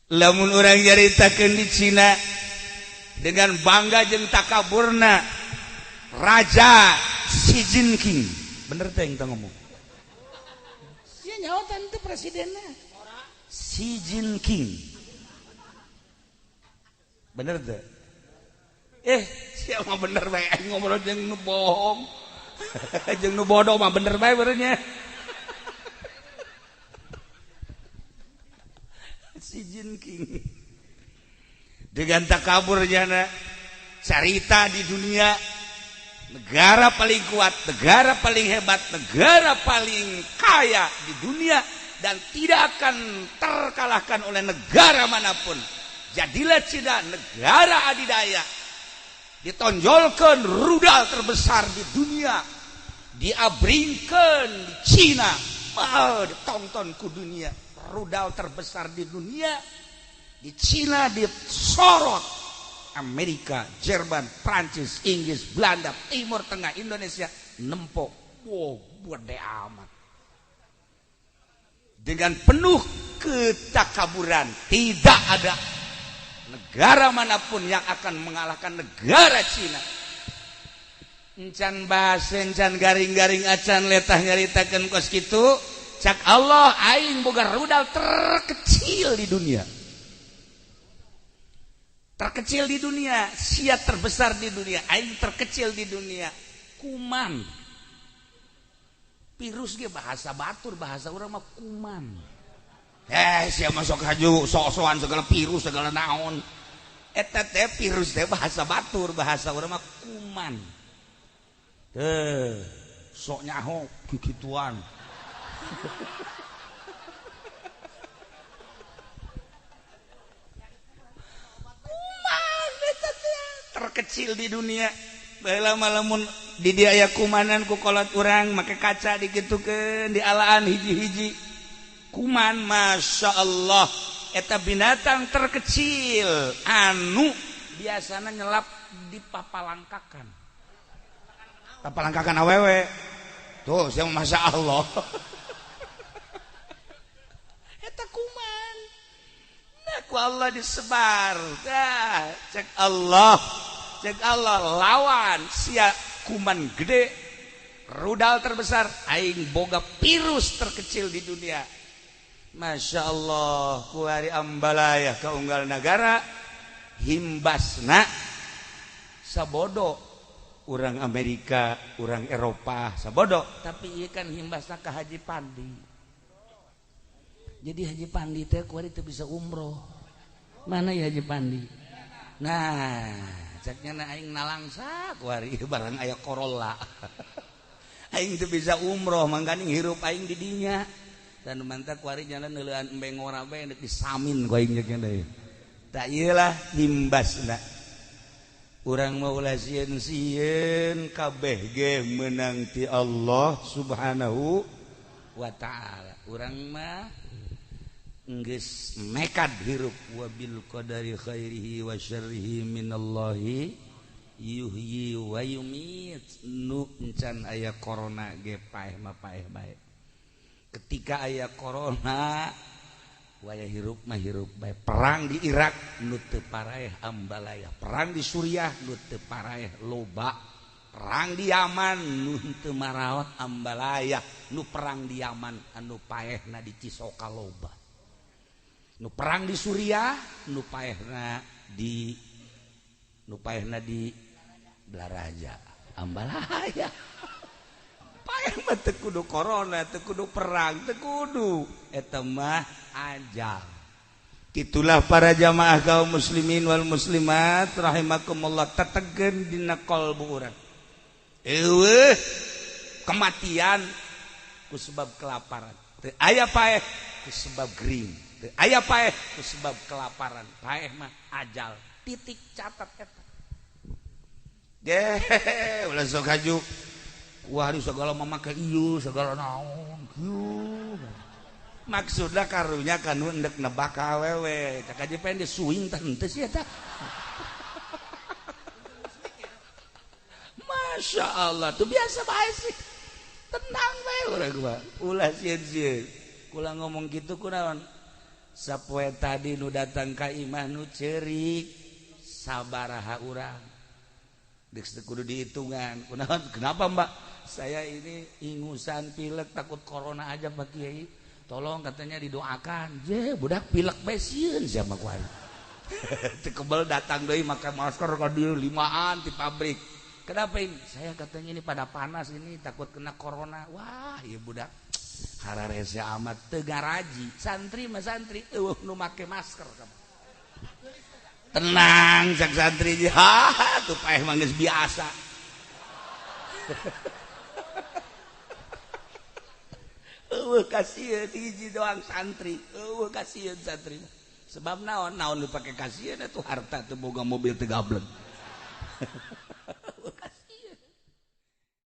Lamun urang nyaritakeun di Cina dengan bangga jeung takaburna Raja Xi Jinping, bener teh yang ngomong? Sia nyaotan teh presidenna Xi Jinping, bener teh? Sia mah bener bae aing ngobrol jeung nu bohong jeung nu bodoh mah bener bae benernya. Xi Jinping dengan takaburnya carita di dunia, negara paling kuat, negara paling hebat, negara paling kaya di dunia dan tidak akan terkalahkan oleh negara manapun. Jadilah Cina negara adidaya, ditonjolkan rudal terbesar di dunia, diabringkan di Cina, ditonton ku dunia, rudal terbesar di dunia di Cina disorot. Amerika, Jerman, Prancis, Inggris, Belanda, Timur Tengah, Indonesia nempok. Wow, gede amat. Dengan penuh ketakaburan, tidak ada negara manapun yang akan mengalahkan negara Cina. Encan bahasa, encan garing-garing acan letah nyaritakeun kos kitu, cak Allah aing boga rudal terkecil di dunia. Terkecil di dunia, sia terbesar di dunia, aing terkecil di dunia. Kuman. Virus ge bahasa batur, bahasa urang mah kuman. Sia masuk haju sok-sokan segala virus segala naon. Eta teh virus teh bahasa batur, bahasa urang mah kuman. Sok nyaho kikituan. Terkecil di dunia. Baheula mah lamun di dieu aya kumanan ku kolot urang make kaca dikitukeun dialaan hiji-hiji kuman. Masya Allah, eta binatang terkecil anu biasana nyelap di papalangkakan. Papalangkakan awewe tuh sia Masya Allah. Eta kuman. Nah, ku Allah disebar. Dah, cek Allah. Cek Allah lawan sia kuman gede, rudal terbesar, aing boga virus terkecil di dunia. Masya Allah, kuari ambalaya kaunggal nagara himbasna sabodo urang Amerika, urang Eropa sabodo, tapi ieu kan himbasna ka Haji Pandi. Jadi Haji Pandi teh kuari teu bisa umroh. Mana ya Haji Pandi? Nah, ceknya na aing nalangsa kuari barang aya Corolla. Aing teu bisa umroh mangkaning hirup aing di dinya. Dan mantap kuari jalan neulean embe ngora bae deuk disamin ku aing ceknya deui. Tak ieu lah himbasna. Urang mah ulah sieun-sieun kabeh ge meunang ti Allah Subhanahu wa taala. Urang mah geus nekat hirup wabil qadari khairihi wa syarrihi minallahi yuhyi wa yumit. Nu encan aya corona ge paeh mah paeh bae. Ketika aya corona waya hirup mah hirup bae. Perang di Irak nu teu paraeh ambalaya, perang di Suriah nu teu paraeh loba, perang di Yaman nu teu maraot ambalaya, nu perang di Yaman anu paehna di Cisoka loba, nu perang di Suriah nu paehna di Belaraja ambalaya. Paeh mah teu kudu corona, teu kudu perang, teu kudu, eta mah ajal. Itulah para jamaah kaum muslimin wal muslimat rahimakumullah, tetegen dina qalbu urang. Eueuh kematian ku sebab kelaparan. Teu aya paeh ku sebab gering. Teu aya paeh ku sebab kelaparan. Paeh mah ajal. Titik, catat eta. Ge, ulah sok haju. Wah, segala memakai ieu, segala naon kieu. Maksudna karunya kanu endek nebak ka awewe. Cak aja pengen disuing teh henteu sih eta. Masya Allah, tuh biasa bae sih. Tenang bae urang mah. Ulah sieun-sieun. Kula ngomong kitu kunaon? Sapoe tadi nu datang ka imah nu ceurik sabaraha urang. Geus teu kudu dihitungan. Kunaon? Kenapa, Mbak? Saya ini ingusan pilek, takut corona aja, Pak Kiai. Tolong katanya didoakan. Je, budak pilek bae sieun sia mah ku aing. Teu kebel datang deui make masker ka dieu limaan di pabrik. Kenapa ini? Saya katanya ini pada panas ini, takut kena corona. Wah, ieu budak hararese amat teu garaji. Santri mah santri eueuh nu make masker. Tenang cak santri, ha tuh paeh mah geus biasa. Eueuh kasieun hiji doang santri, eueuh kasieun santri. Sebab naon naon dipake kasieun atuh harta teu boga mobil teu gableng.